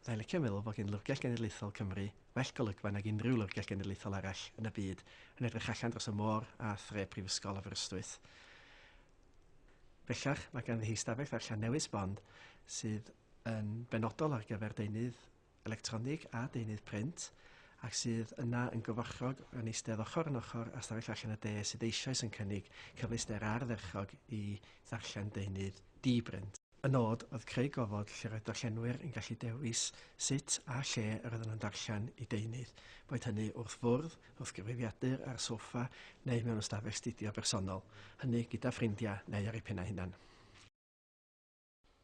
Fydda i'n licio meddwl bod gen Lyfrgell Genedlaethol Cymru well golygfa nag unrhyw lyfrgell genedlaethol arall yn y byd, yn edrych allan dros y môr a thre Prifysgol Aberystwyth. Bellach, mae ganddi hi stafell ddarllen newydd sbon sydd yn benodol ar gyfer deunydd electronig a deunydd print, ac sydd yna yn gyfochrog yn eistedd ochr yn ochr â stafell ddarllen y De sydd eisoes yn cynnig cyfleusterau ardderchog i ddarllen deunydd di-brint. Y nod oedd creu gofod lle roedd darllenwyr yn gallu dewis sut a lle yr oedden nhw'n darllen eu deunydd, boed hynny wrth fwrdd, wrth gyfrifiadur, ar soffa neu mewn ystafell stiwdio bersonol, hynny gyda ffrindiau neu ar eu pennau hunan.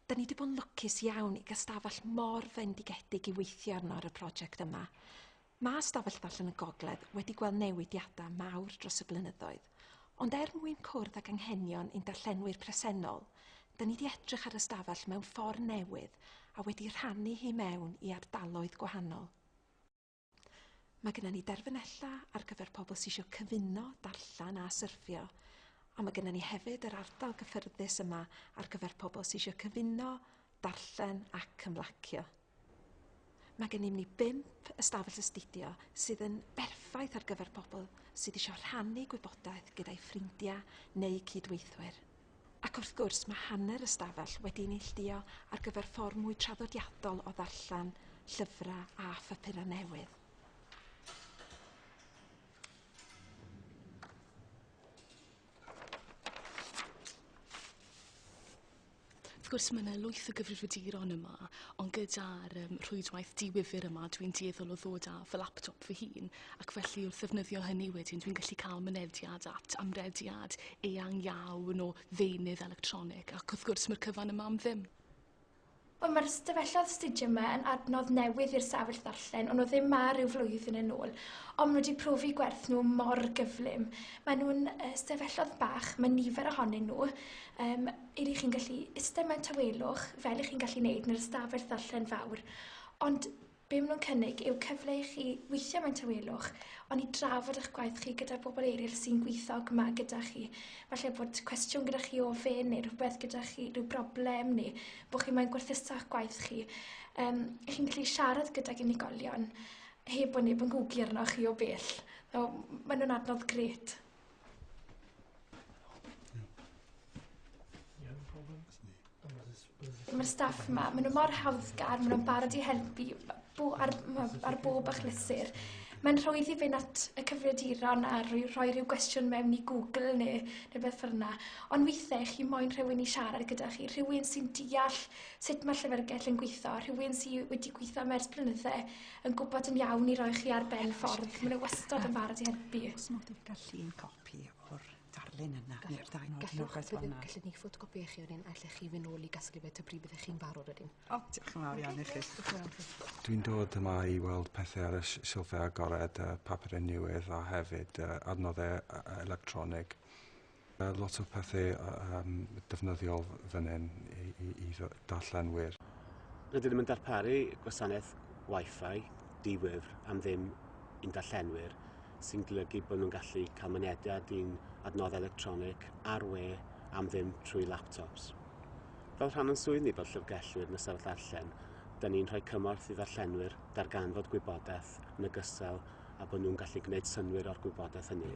Da ni 'di bod yn lwcus iawn i gael stafell mor fendigedig i weithio arno ar y prosiect yma. Mae Stafell Ddarllen y Gogledd wedi gweld newidiadau mawr dros y blynyddoedd, ond er mwyn cwrdd ag anghenion ein darllenwyr presennol, da ni 'di edrych ar y stafell mewn ffordd newydd a wedi rhannu hi mewn i ardaloedd gwahanol. Mae gennym ni derfynellau ar gyfer pobl sydd eisiau cyfuno darllen a syrffio, a mae gennym ni hefyd yr ardal gyffyrddus yma ar gyfer pobl sydd eisiau cyfuno, darllen ac ymlacio. Mae gennym ni bump ystafell astudio sydd yn berffaith ar gyfer pobl sydd eisiau rhannu gwybodaeth gyda'u ffrindiau neu cydweithwyr. Ac wrth gwrs mae hanner y stafell wedi'i neilltuo ar gyfer ffordd mwy traddodiadol o ddarllen llyfrau a phapurau newydd. Wrth gwrs mae yna lwyth o gyfrifiaduron yma, ond gyda'r um, rhwydwaith diwifr yma dwi'n dueddol o ddod â fy laptop fy hun, ac felly wrth ddefnyddio hynny wedyn dwi'n gallu cael mynediad at amrediad eang iawn o ddeunydd electronig, ac wrth gwrs mae'r cyfan yma am ddim. Wel, mae'r stafelloedd astudio yma yn adnodd newydd i'r safell ddarllen, ond nhw ddim ma rhyw flwyddyn yn ôl, ond maen nhw wedi profi gwerth nhw mor gyflym. Maen nhw'n stafelloedd bach, mae nifer ohonyn nhw, um, i chi'n gallu eistedd mewn tawelwch, fel i chi'n gallu wneud yn yr ystafell ddarllen fawr, ond be maen nhw'n cynnig yw cyfle i chi weithio mewn tawelwch, ond i drafod eich gwaith chi gyda bobl eraill sy'n gweithio yma gyda chi. Falle bod cwestiwn gyda chi o ofyn neu rhywbeth gyda chi, rhyw broblem neu bod chi moyn gwerthuso eich gwaith chi. Um, chi'n gallu siarad gydag unigolion heb bod neb yn gwglu arno chi o bell. So, maen nhw'n adnodd gret. Mae'r staff yma, maen nhw mor hawddgar, maen nhw'n barod i helpu bo, ar, ar bob achlysur. Mae'n rhwydd i fynd at y cyfrifiaduron a rhoi, rhoi rhyw gwestiwn mewn i Google neu, neu beth fel yna. Ond weithiau chi moyn rhywun i siarad gyda chi, rhywun sy'n deall sut mae llyfrgell yn gweithio, rhywun sydd wedi gweithio am ers blynydde yn gwybod yn iawn i roi chi ar ben ffordd. Maen nhw wastad yn barod i helpu. Oes modd i fi gael llun copi o'r darlun yna, neu'r dain o'r Gallwch, rhywbeth fel yna? Gallwn ni ffotocopio i chi wedyn, a allech chi fynd nôl i gasglu fe ta pryd byddech chi'n barod wedyn. O, diolch yn fawr iawn i chi. Diolch yn fawr i chi. Dwi'n dod yma i weld pethau ar y silffau agored, papurau newydd a hefyd adnoddau electronig. Lot o pethau defnyddiol fan hyn i darllenwyr. Rydym yn darparu gwasanaeth Wi-Fi di-wifr am ddim i'n darllenwyr, sy'n golygu bod nhw'n gallu cael mynediad i'n adnoddau electronig ar we am ddim trwy laptops. Fel rhan o'n swydd ni fel llyfrgellwyr yn y stafell ddarllen, da ni'n rhoi cymorth i ddarllenwyr darganfod gwybodaeth yn ogystal a bod nhw'n gallu gwneud synnwyr o'r gwybodaeth hynny.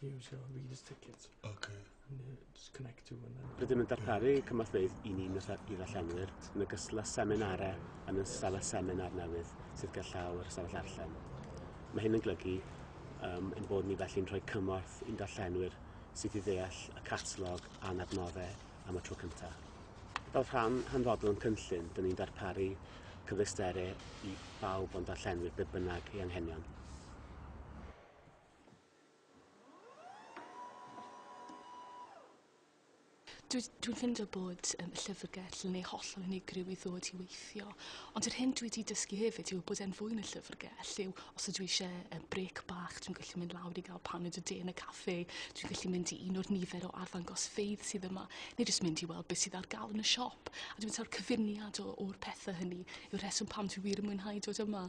Use your reader's ticket. Okay. And just connect to and then... Rydym yn darparu cymorthfeydd i ni i ddarllenwyr yn ogystal â seminarau yn y stafell seminar newydd sydd gerllaw yr ystafell ddarllen. Mae hyn yn golygu ein bod ni felly'n rhoi cymorth i'n darllenwyr sydd i ddeall y catalog a'n adnoddau am y tro cyntaf. Fel rhan hanfodol o'n cynllun, dyn ni'n darparu cyfleusterau i bawb o'n darllenwyr be bynnag ei anghenion. Dwi'n ffindo bod y llyfrgell yn ei hollol unigryw i ddod i weithio, ond yr hyn dwi wedi dysgu hefyd yw bod e'n fwy na llyfrgell, yw os ydw i eisiau brec bach, dwi'n gallu mynd lawr i gael paned o de yn y caffe, dwi'n gallu mynd i un o'r nifer o arddangosfeydd sydd yma, neu jyst mynd i weld beth sydd ar gael yn y siop. A dwi'n meddwl cyfuniad o'r pethau hynny yw'r rheswm pam dwi wir yn mwynhau dod yma.